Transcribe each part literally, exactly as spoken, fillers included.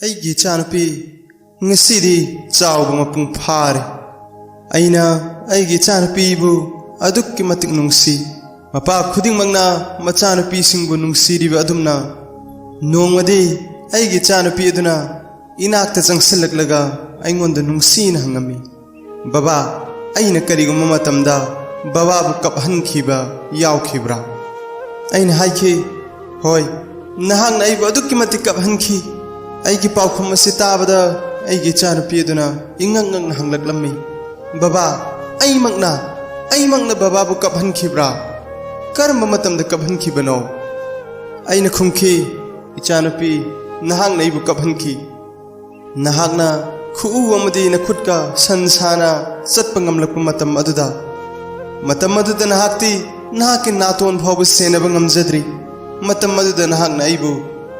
ꯑꯩꯒꯤ ꯏꯆꯥꯅꯨꯄꯤ ꯉꯁꯤꯗꯤ ꯆꯥꯎꯕ ꯃꯄꯨꯡ ꯐꯥꯔꯦ꯫ ꯑꯩꯅ ꯑꯩꯒꯤ ꯏꯆꯥꯅꯨꯄꯤꯕꯨ ꯑꯗꯨꯛꯀꯤ ꯃꯇꯤꯛ ꯅꯨꯡꯁꯤ꯫ ꯃꯄꯥ ꯈꯨꯗꯤꯡꯃꯛꯅ ꯃꯆꯥꯅꯨꯄꯤꯁꯤꯡꯕꯨ ꯅꯨꯡꯁꯤꯔꯤꯕ ꯑꯗꯨꯝꯅ, ꯅꯣꯡꯃꯗꯤ ꯑꯩꯒꯤ ꯏꯆꯥꯅꯨꯄꯤ ꯑꯗꯨꯅ ꯏꯅꯥꯛꯇ ꯆꯪꯁꯤꯜꯂꯛꯂꯒ ꯑꯩꯉꯣꯟꯗ ꯅꯨꯡꯁꯤꯅ ꯍꯪꯉꯝꯃꯤ, "ꯕꯕꯥ, ꯑꯩꯅ ꯀꯔꯤꯒꯨꯝꯕ ꯃꯇꯝꯗ ꯕꯕꯥꯕꯨ ꯀꯞꯍꯟꯈꯤꯕ ꯌꯥꯎꯈꯤꯕ꯭ꯔꯥ?" ꯑꯩꯅ ꯍꯥꯏꯈꯤ, "ꯍꯣꯏ, ꯅꯍꯥꯛꯅ ꯑꯩꯕꯨ ꯑꯗꯨꯛꯀꯤ ꯃꯇꯤꯛ ꯀꯞꯍꯟꯈꯤ꯫" ꯑꯩꯒꯤ ꯄꯥꯎꯈꯨꯝ ꯑꯁꯤ ꯇꯥꯕꯗ ꯑꯩꯒꯤ ꯏꯆꯥꯅꯨꯄꯤ ꯑꯗꯨꯅ ꯏꯉꯛ ꯉꯛꯅ ꯍꯪꯂꯛꯂꯝꯃꯤ, "ꯕꯕꯥ, ꯑꯩꯃꯛꯅ, ꯑꯩꯃꯛꯅ ꯕꯕꯥꯕꯨ ꯀꯞꯍꯟꯈꯤꯕ꯭ꯔꯥ? ꯀꯔꯝꯕ ꯃꯇꯝꯗ ꯀꯞꯍꯟꯈꯤꯕꯅꯣ?" ꯑꯩꯅ ꯈꯨꯝꯈꯤ, "ꯏꯆꯥꯅꯨꯄꯤ, ꯅꯍꯥꯛꯅ ꯑꯩꯕꯨ ꯀꯞꯍꯟꯈꯤ꯫ ꯅꯍꯥꯛꯅ ꯈꯨꯎ ꯑꯃꯗꯤ ꯅꯈꯨꯠꯀ ꯁꯟ ꯁꯥꯅ ꯆꯠꯄ ꯉꯝꯂꯛꯄ ꯃꯇꯝ ꯑꯗꯨꯗ, ꯃꯇꯝ ꯑꯗꯨꯗ ꯅꯍꯥꯛꯇꯤ ꯅꯍꯥꯛꯀꯤ ꯅꯥꯇꯣꯟ ꯐꯥꯎꯕ ꯁꯦꯟꯅꯕ ꯉꯝꯖꯗ꯭ꯔꯤ꯫ ꯃꯇꯝ ꯑꯗꯨꯗ ꯅꯍꯥꯛꯅ ꯑꯩꯕꯨ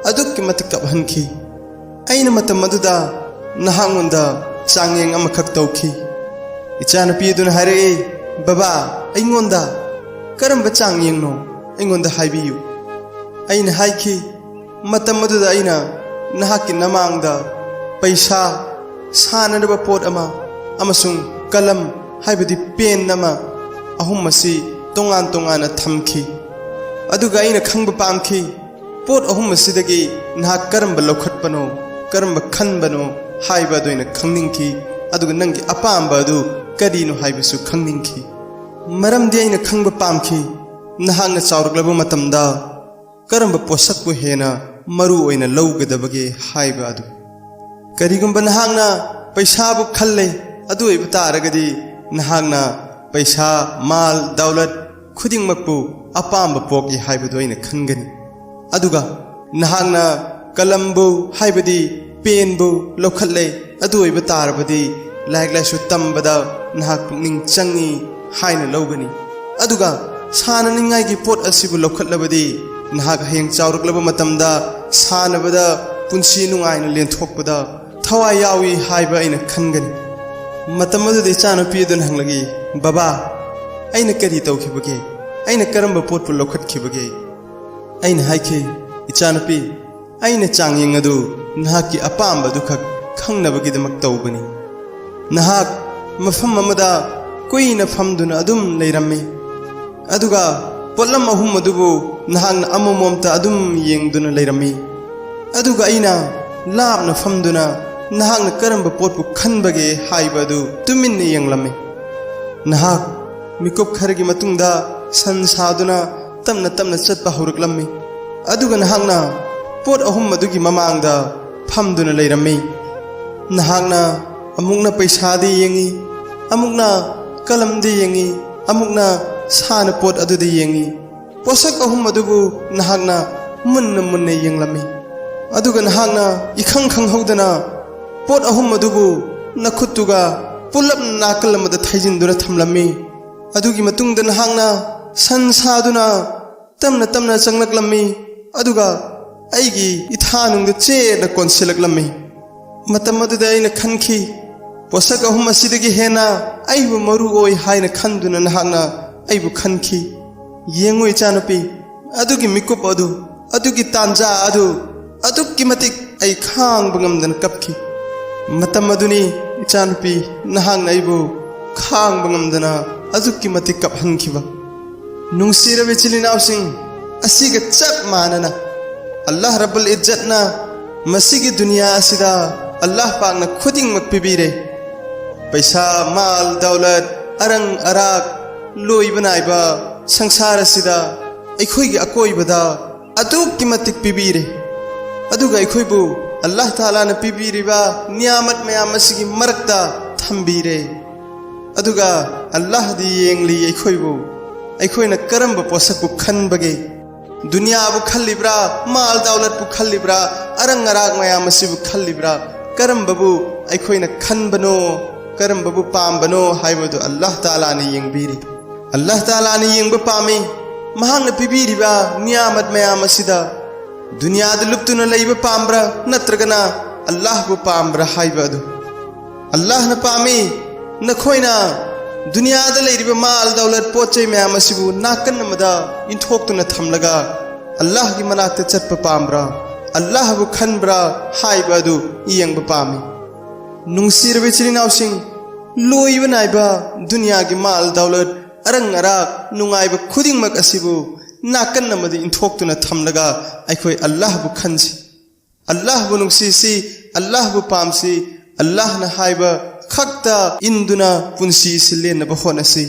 ꯑꯗꯨꯛꯀꯤ ꯃꯇꯤꯛ ꯀꯞꯍꯟꯈꯤ꯫ ꯑꯩꯅ ꯃꯇꯝ ꯑꯗꯨꯗ ꯅꯍꯥꯛꯉꯣꯟꯗ ꯆꯥꯡꯌꯦꯡ ꯑꯃꯈꯛ ꯇꯧꯈꯤ꯫" ꯏꯆꯥꯅꯨꯄꯤ ꯑꯗꯨꯅ ꯍꯥꯏꯔꯛꯏ, "ꯕꯕꯥ, ꯑꯩꯉꯣꯟꯗ? ꯀꯔꯝꯕ ꯆꯥꯡꯌꯦꯡꯅꯣ ꯑꯩꯉꯣꯟꯗ ꯍꯥꯏꯕꯤꯌꯨ?" ꯑꯩꯅ ꯍꯥꯏꯈꯤ, "ꯃꯇꯝ ꯑꯗꯨꯗ ꯑꯩꯅ ꯅꯍꯥꯛꯀꯤ ꯅꯃꯥꯡꯗ ꯄꯩꯁꯥ, ꯁꯥꯟꯅꯅꯕ ꯄꯣꯠ ꯑꯃ ꯑꯃꯁꯨꯡ ꯀꯂꯝ, ꯍꯥꯏꯕꯗꯤ ꯄꯦꯟ ꯑꯃ, ꯑꯍꯨꯝ ꯑꯁꯤ ꯇꯣꯉꯥꯟ ꯇꯣꯉꯥꯟꯅ ꯊꯝꯈꯤ꯫ ꯑꯗꯨꯒ ꯑꯩꯅ ꯈꯪꯕ ꯄꯥꯝꯈꯤ, ꯄꯣꯠ ꯑꯍꯨꯝ ꯑꯁꯤꯗꯒꯤ ꯅꯍꯥꯛ ꯀꯔꯝꯕ ꯂꯧꯈꯠꯄꯅꯣ, ꯀꯔꯝꯕ ꯈꯟꯕꯅꯣ ꯍꯥꯏꯕ ꯑꯗꯨ ꯑꯩꯅ ꯈꯪꯅꯤꯡꯈꯤ꯫ ꯑꯗꯨꯒ ꯅꯪꯒꯤ ꯑꯄꯥꯝꯕ ꯑꯗꯨ ꯀꯔꯤꯅꯣ ꯍꯥꯏꯕꯁꯨ ꯈꯪꯅꯤꯡꯈꯤ꯫ ꯃꯔꯝꯗꯤ ꯑꯩꯅ ꯈꯪꯕ ꯄꯥꯝꯈꯤ, ꯅꯍꯥꯛꯅ ꯆꯥꯎꯔꯛꯂꯕ ꯃꯇꯝꯗ ꯀꯔꯝꯕ ꯄꯣꯠꯁꯛꯄꯨ ꯍꯦꯟꯅ ꯃꯔꯨ ꯑꯣꯏꯅ ꯂꯧꯒꯗꯕꯒꯦ ꯍꯥꯏꯕ ꯑꯗꯨ꯫ ꯀꯔꯤꯒꯨꯝꯕ ꯅꯍꯥꯛꯅ ꯄꯩꯁꯥꯕꯨ ꯈꯜꯂꯦ, ꯑꯗꯨ ꯑꯣꯏꯕ ꯇꯥꯔꯒꯗꯤ ꯅꯍꯥꯛꯅ ꯄꯩꯁꯥ, ꯃꯥꯜ, ꯗꯧꯂꯠ ꯈꯨꯗꯤꯡꯃꯛꯄꯨ ꯑꯄꯥꯝꯕ ꯄꯣꯛꯏ ꯍꯥꯏꯕꯗꯨ ꯑꯩꯅ ꯈꯟꯒꯅꯤ꯫ ꯑꯗꯨꯒ ꯅꯍꯥꯛꯅ ꯀꯂꯝꯕꯨ, ꯍꯥꯏꯕꯗꯤ ꯄꯦꯟꯕꯨ ꯂꯧꯈꯠꯂꯦ, ꯑꯗꯨ ꯑꯣꯏꯕ ꯇꯥꯔꯕꯗꯤ ꯂꯥꯏꯔꯤꯛ ꯂꯥꯏꯁꯨ ꯇꯝꯕꯗ ꯅꯍꯥꯛ ꯄꯨꯛꯅꯤꯡ ꯆꯪꯏ ꯍꯥꯏꯅ ꯂꯧꯒꯅꯤ꯫ ꯑꯗꯨꯒ ꯁꯥꯟꯅꯅꯤꯡꯉꯥꯏꯒꯤ ꯄꯣꯠ ꯑꯁꯤꯕꯨ ꯂꯧꯈꯠꯂꯕꯗꯤ ꯅꯍꯥꯛ ꯍꯌꯦꯡ ꯆꯥꯎꯔꯛꯂꯕ ꯃꯇꯝꯗ ꯁꯥꯟꯅꯕꯗ ꯄꯨꯟꯁꯤ ꯅꯨꯡꯉꯥꯏꯅ ꯂꯦꯟꯊꯣꯛꯄꯗ ꯊꯋꯥꯏ ꯌꯥꯎꯏ ꯍꯥꯏꯕ ꯑꯩꯅ ꯈꯟꯒꯅꯤ꯫ ꯃꯇꯝ ꯑꯗꯨꯗ ꯏꯆꯥꯅꯨꯄꯤ ꯑꯗꯨꯅ ꯍꯪꯂꯛꯏ, "ꯕꯕꯥ, ꯑꯩꯅ ꯀꯔꯤ ꯇꯧꯈꯤꯕꯒꯦ? ꯑꯩꯅ ꯀꯔꯝꯕ ꯄꯣꯠꯄꯨ ꯂꯧꯈꯠꯈꯤꯕꯒꯦ?" ꯑꯩꯅ ꯍꯥꯏꯈꯤ, "ꯏꯆꯥꯅꯨꯄꯤ, ꯑꯩꯅ ꯆꯥꯡꯌꯦꯡ ꯑꯗꯨ ꯅꯍꯥꯛꯀꯤ ꯑꯄꯥꯝꯕꯗꯨꯈꯛ ꯈꯪꯅꯕꯒꯤꯗꯃꯛ ꯇꯧꯕꯅꯤ꯫ ꯅꯍꯥꯛ ꯃꯐꯝ ꯑꯃꯗ ꯀꯨꯏꯅ ꯐꯝꯗꯨꯅ ꯑꯗꯨꯝ ꯂꯩꯔꯝꯃꯤ, ꯑꯗꯨꯒ ꯄꯣꯠꯂꯝ ꯑꯍꯨꯝ ꯑꯗꯨꯕꯨ ꯅꯍꯥꯛꯅ ꯑꯃꯃꯝꯇ ꯑꯗꯨꯝ ꯌꯦꯡꯗꯨꯅ ꯂꯩꯔꯝꯃꯤ꯫ ꯑꯗꯨꯒ ꯑꯩꯅ ꯂꯥꯞꯅ ꯐꯝꯗꯨꯅ ꯅꯍꯥꯛꯅ ꯀꯔꯝꯕ ꯄꯣꯠꯄꯨ ꯈꯟꯕꯒꯦ ꯍꯥꯏꯕ ꯑꯗꯨ ꯇꯨꯃꯤꯟꯅ ꯌꯦꯡꯂꯝꯃꯤ꯫ ꯅꯍꯥꯛ ꯃꯤꯀꯨꯞ ꯈꯔꯒꯤ ꯃꯇꯨꯡꯗ ꯁꯟ ꯁꯥꯗꯨꯅ ꯇꯞꯅ ꯇꯞꯅ ꯆꯠꯄ ꯍꯧꯔꯛꯂꯝꯃꯤ, ꯑꯗꯨꯒ ꯅꯍꯥꯛꯅ ꯄꯣꯠ ꯑꯍꯨꯝ ꯑꯗꯨꯒꯤ ꯃꯃꯥꯡꯗ ꯐꯝꯗꯨꯅ ꯂꯩꯔꯝꯃꯤ꯫ ꯅꯍꯥꯛꯅ ꯑꯃꯨꯛꯅ ꯄꯩꯁꯥꯗ ꯌꯦꯡꯏ, ꯑꯃꯨꯛꯅ ꯀꯂꯝꯗ ꯌꯦꯡꯏ, ꯑꯃꯨꯛꯅ ꯁꯥꯟꯅꯄꯣꯠ ꯑꯗꯨꯗ ꯌꯦꯡꯏ꯫ ꯄꯣꯠꯁꯛ ꯑꯍꯨꯝ ꯑꯗꯨꯕꯨ ꯅꯍꯥꯛꯅ ꯃꯨꯟꯅ ꯃꯨꯟꯅ ꯌꯦꯡꯂꯝꯃꯤ, ꯑꯗꯨꯒ ꯅꯍꯥꯛꯅ ꯏꯈꯪ ꯈꯪꯍꯧꯗꯅ ꯄꯣꯠ ꯑꯍꯨꯝ ꯑꯗꯨꯕꯨ ꯅꯈꯨꯠꯇꯨꯒ ꯄꯨꯂꯞ ꯅꯥꯀꯜ ꯑꯃꯗ ꯊꯩꯖꯤꯟꯗꯨꯅ ꯊꯝꯂꯝꯃꯤ꯫ ꯑꯗꯨꯒꯤ ꯃꯇꯨꯡꯗ ꯅꯍꯥꯛꯅ ꯁꯟ ꯁꯥꯗꯨꯅ ꯇꯞꯅ ꯇꯞꯅ ꯆꯪꯂꯛꯂꯝꯃꯤ, ꯑꯗꯨꯒ ꯑꯩꯒꯤ ꯏꯊꯥꯅꯨꯡꯗ ꯆꯦꯠꯅ ꯀꯣꯟꯁꯤꯜꯂꯛꯂꯝꯃꯤ꯫ ꯃꯇꯝ ꯑꯗꯨꯗ ꯑꯩꯅ ꯈꯟꯈꯤ, ꯄꯣꯠꯁꯛ ꯑꯍꯨꯝ ꯑꯁꯤꯗꯒꯤ ꯍꯦꯟꯅ ꯑꯩꯕꯨ ꯃꯔꯨ ꯑꯣꯏ ꯍꯥꯏꯅ ꯈꯟꯗꯨꯅ ꯅꯍꯥꯛꯅ ꯑꯩꯕꯨ ꯈꯟꯈꯤ꯫ ꯌꯦꯡꯉꯨ ꯏꯆꯥꯅꯨꯄꯤ, ꯑꯗꯨꯒꯤ ꯃꯤꯀꯨꯞ ꯑꯗꯨ, ꯑꯗꯨꯒꯤ ꯇꯥꯟꯖꯥ ꯑꯗꯨ ꯑꯗꯨꯛꯀꯤ ꯃꯇꯤꯛ ꯑꯩ ꯈꯥꯡꯕ ꯉꯝꯗꯅ ꯀꯞꯈꯤ꯫ ꯃꯇꯝ ꯑꯗꯨꯅꯤ ꯏꯆꯥꯅꯨꯄꯤ, ꯅꯍꯥꯛꯅ ꯑꯩꯕꯨ ꯈꯥꯡꯕ ꯉꯝꯗꯅ ꯑꯗꯨꯛꯀꯤ ꯃꯇꯤꯛ ꯀꯞꯍꯟꯈꯤꯕ꯫ ꯅꯨꯡꯁꯤꯔꯕ ꯏꯆꯤꯜ ꯏꯅꯥꯎꯁꯤꯡ, ꯑꯁꯤꯒ ꯆꯞ ꯃꯥꯟꯅꯅ ꯑꯜꯂꯥꯍ ꯔꯕꯨꯜ ꯏꯖꯠꯅ ꯃꯁꯤꯒꯤ ꯗꯨꯅꯤꯌꯥ ꯑꯁꯤꯗ ꯑꯜꯂꯥꯍ ꯄꯥꯛꯅ ꯈꯨꯗꯤꯡꯃꯛ ꯄꯤꯕꯤꯔꯦ꯫ ꯄꯩꯁꯥ, ꯃꯥꯜ, ꯗꯧꯂꯠ, ꯑꯔꯪ ꯑꯔꯥꯛ, ꯂꯣꯏꯕ ꯅꯥꯏꯕ ꯁꯪꯁꯥꯔ ꯑꯁꯤꯗ ꯑꯩꯈꯣꯏꯒꯤ ꯑꯀꯣꯏꯕꯗ ꯑꯗꯨꯛꯀꯤ ꯃꯇꯤꯛ ꯄꯤꯕꯤꯔꯦ꯫ ꯑꯗꯨꯒ ꯑꯩꯈꯣꯏꯕꯨ ꯑꯜꯂꯥꯍ ꯇꯥꯂꯥꯅ ꯄꯤꯕꯤꯔꯤꯕ ꯅꯤꯌꯥꯃꯠ ꯃꯌꯥꯝ ꯑꯁꯤꯒꯤ ꯃꯔꯛꯇ ꯊꯝꯕꯤꯔꯦ꯫ ꯑꯗꯨꯒ ꯑꯜꯂꯥꯍꯗꯤ ꯌꯦꯡꯂꯤ ꯑꯩꯈꯣꯏꯕꯨ, ꯑꯩꯈꯣꯏꯅ ꯀꯔꯝꯕ ꯄꯣꯠꯁꯛꯄꯨ ꯈꯟꯕꯒꯦ? ꯗꯨꯅꯤꯌꯥꯕꯨ ꯈꯜꯂꯤꯕ꯭ꯔꯥ, ꯃꯥꯜ ꯗꯧꯂꯠꯄꯨ ꯈꯜꯂꯤꯕ꯭ꯔꯥ, ꯑꯔꯪ ꯑꯔꯥꯛ ꯃꯌꯥꯝ ꯑꯁꯤꯕꯨ ꯈꯜꯂꯤꯕ꯭ꯔꯥ? ꯀꯔꯝꯕꯕꯨ ꯑꯩꯈꯣꯏꯅ ꯈꯟꯕꯅꯣ, ꯀꯔꯝꯕꯕꯨ ꯄꯥꯝꯕꯅꯣ ꯍꯥꯏꯕꯗꯨ ꯑꯜꯂꯥꯍ ꯇꯥꯂꯥꯅ ꯌꯦꯡꯕꯤꯔꯤ꯫ ꯑꯜꯂꯥꯍ ꯇꯥꯂꯥꯅ ꯌꯦꯡꯕ ꯄꯥꯝꯃꯤ꯫ ꯃꯍꯥꯛꯅ ꯄꯤꯕꯤꯔꯤꯕ ꯅꯤꯌꯥꯃꯠ ꯃꯌꯥꯝ ꯑꯁꯤꯗ ꯗꯨꯅꯤꯌꯥꯗ ꯂꯨꯞꯇꯨꯅ ꯂꯩꯕ ꯄꯥꯝꯕ꯭ꯔꯥ, ꯅꯠꯇ꯭ꯔꯒꯅ ꯑꯜꯂꯥꯍꯕꯨ ꯄꯥꯝꯕ꯭ꯔꯥ ꯍꯥꯏꯕ ꯑꯗꯨ꯫ ꯑꯜꯂꯥꯍꯅ ꯄꯥꯝꯃꯤ, ꯅꯈꯣꯏꯅ ꯗꯨꯅꯤꯌꯥꯗ ꯂꯩꯔꯤꯕ ꯃꯥꯜ ꯗꯧꯂꯠ, ꯄꯣꯠ ꯆꯩ ꯃꯌꯥꯝ ꯑꯁꯤꯕꯨ ꯅꯥꯀꯟ ꯑꯃꯗ ꯏꯟꯊꯣꯛꯇꯨꯅ ꯊꯝꯂꯒ ꯑꯜꯂꯥꯍꯒꯤ ꯃꯅꯥꯛꯇ ꯆꯠꯄ ꯄꯥꯝꯕ꯭ꯔꯥ? ꯑꯜꯂꯥꯍꯕꯨ ꯈꯟꯕ꯭ꯔꯥ ꯍꯥꯏꯕ ꯑꯗꯨ ꯌꯦꯡꯕ ꯄꯥꯝꯃꯤ꯫ ꯅꯨꯡꯁꯤꯔꯕ ꯏꯆꯤꯜ ꯏꯅꯥꯎꯁꯤꯡ, ꯂꯣꯏꯕ ꯅꯥꯏꯕ ꯗꯨꯅꯤꯌꯥꯒꯤ ꯃꯥꯜ ꯗꯧꯂꯠ, ꯑꯔꯪ ꯑꯔꯥꯛ, ꯅꯨꯡꯉꯥꯏꯕ ꯈꯨꯗꯤꯡꯃꯛ ꯑꯁꯤꯕꯨ ꯅꯥꯀꯟ ꯑꯃꯗ ꯏꯟꯊꯣꯛꯇꯨꯅ ꯊꯝꯂꯒ ꯑꯩꯈꯣꯏ ꯑꯜꯂꯥꯍꯕꯨ ꯈꯟꯁꯤ, ꯑꯜꯂꯥꯍꯕꯨ ꯅꯨꯡꯁꯤꯁꯤ, ꯑꯜꯂꯥꯍꯕꯨ ꯄꯥꯝꯁꯤ, ꯑꯜꯂꯥꯍꯅ ꯍꯥꯏꯕ ꯈꯛꯇ ꯏꯟꯗꯨꯅ ꯄꯨꯟꯁꯤ ꯑꯁꯤ ꯂꯦꯟꯅꯕ ꯍꯣꯠꯅꯁꯤ꯫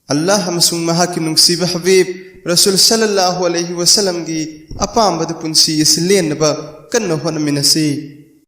ꯑꯜꯂꯥꯍ ꯑꯃꯁꯨꯡ ꯃꯍꯥꯛꯀꯤ ꯅꯨꯡꯁꯤꯕ ꯍꯕꯤꯕ ꯔꯁꯨꯜ ꯁꯜꯂꯜꯂꯥꯍꯨ ꯑꯂꯩꯍꯤ ꯋꯁꯜꯂꯝꯒꯤ ꯑꯄꯥꯝꯕꯗ ꯄꯨꯟꯁꯤ ꯑꯁꯤ ꯂꯦꯟꯅꯕ ꯀꯟꯅ ꯍꯣꯠꯅꯃꯤꯟꯅꯁꯤ꯫